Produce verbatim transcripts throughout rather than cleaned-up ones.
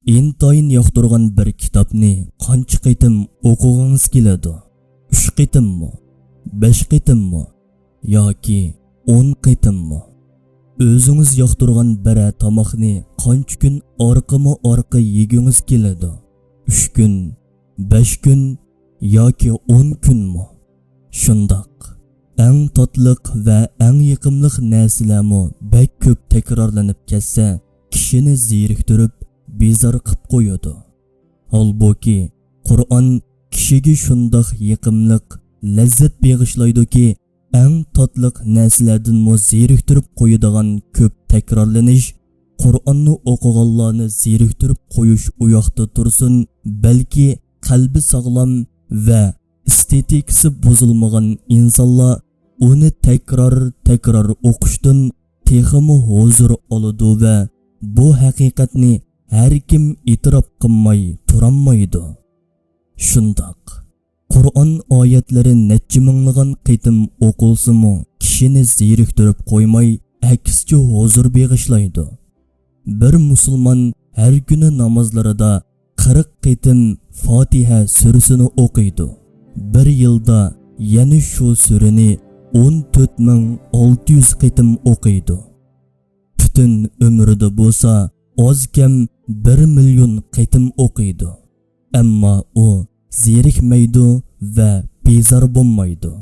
ئىنتايىن ياقتۇرغان بىر كىتابنى قانچە قېتىم ئوقۇغىڭىز كېلىدۇ؟ ئۈچ قېتىممۇ؟ بەش قېتىممۇ؟ ياكى ئون قېتىممۇ؟ ئۆزىڭىز ياقتۇرغان بىرەر تاماقنى قانچە كۈن ئارقىمۇ ئارقا يېگۈڭىز كېلىدۇ؟ ئۈچ كۈن، بەش كۈن ياكى ئون كۈنمۇ؟ شۇنداق، ئەڭ تاتلىق ۋە ئەڭ يېقىملىق نەرسىلەرمۇ بەك كۆپ تەكرارلىنىپ كەتسە، كىشىنى زېرىكتۈرۈپ، بىزار قىپ قويىدۇ. ھالبۇكى، قۇرئان كىشىگە شۇنداق يېقىملىق لەززەت بېغىشلايدۇكى، ئەڭ تاتلىق نەرسىلەردىنمۇ زېرىكتۈرۈپ قويىدىغان كۆپ تەكرارلىنىش، قۇرئاننى ئوقۇغانلارنى زېرىكتۈرۈپ قويۇش ئۇياقتا تۇرسۇن، بەلكى قەلبى ساغلام ۋە ئېستېتىكىسى بۇزۇلمىغان ئىنسانلار ئۇنى تەكرار، تەكرار ئوقۇشتىن تېخىمۇ ھۇزۇر ئالىدۇ ۋە بۇ ھەقىقەتنى ھەركىم ئېتىراپ قىلماي تۇرالمايدۇ. شۇنداق، قۇرئان ئايەتلىرى نەچچە مىڭلىغان قېتىم ئوقۇلسىمۇ، كىشىنى زېرىكتۈرۈپ قويماي، ئەكسىچە ھۇزۇر بېغىشلايدۇ. بىر مۇسۇلمان ھەر كۈنى نامازلىرىدا قىرىق قېتىم فاتىھە سۈرىسىنى ئوقۇيدۇ. بىر يىلدا يەنە شۇ سۈرىنى ئون تۆت مىڭ ئالتە يۈز قېتىم ئوقۇيدۇ. پۈتۈن ئۆمرىدە بولسا ئاز كەم بىر مىليون قېتىم ئوقۇيدۇ. ئەمما ئۇ زېرىكمەيدۇ ۋە بىزار بولمايدۇ.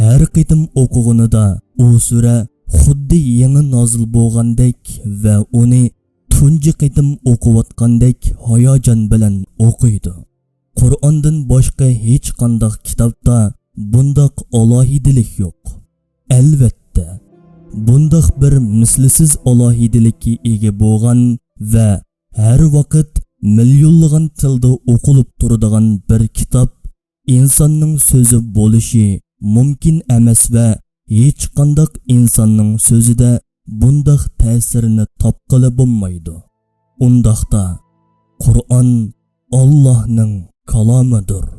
ھەر قېتىم ئوقۇغىنىدا ئۇ سۈرە خۇددى يېڭى نازىل بولغاندەك ۋە ئۇنى تۇنجى قېتىم ئوقۇۋاتقاندەك ھاياجان بىلەن ئوقۇيدۇ. قۇرئاندىن باشقا ھېچقانداق كىتابتا بۇنداق ئالاھىدىلىك يوق. ئەلۋەتتە، بۇنداق بىر مىسلىسىز ئالاھىدىلىككە ئىگە بولغان ۋە ھەر ۋاقىت مىليونلىغان تىلدا ئوقۇلۇپ تۇرىدىغان بىر كىتاب ئىنساننىڭ سۆزى بولۇشى مۇمكىن ئەمەس ۋە ھېچقانداق ئىنساننىڭ سۆزىدە بۇنداق تەسىرنى تاپقىلى بولمايدۇ. ئۇنداقتا، قۇرئان ئاللاھنىڭ كالامىدۇر.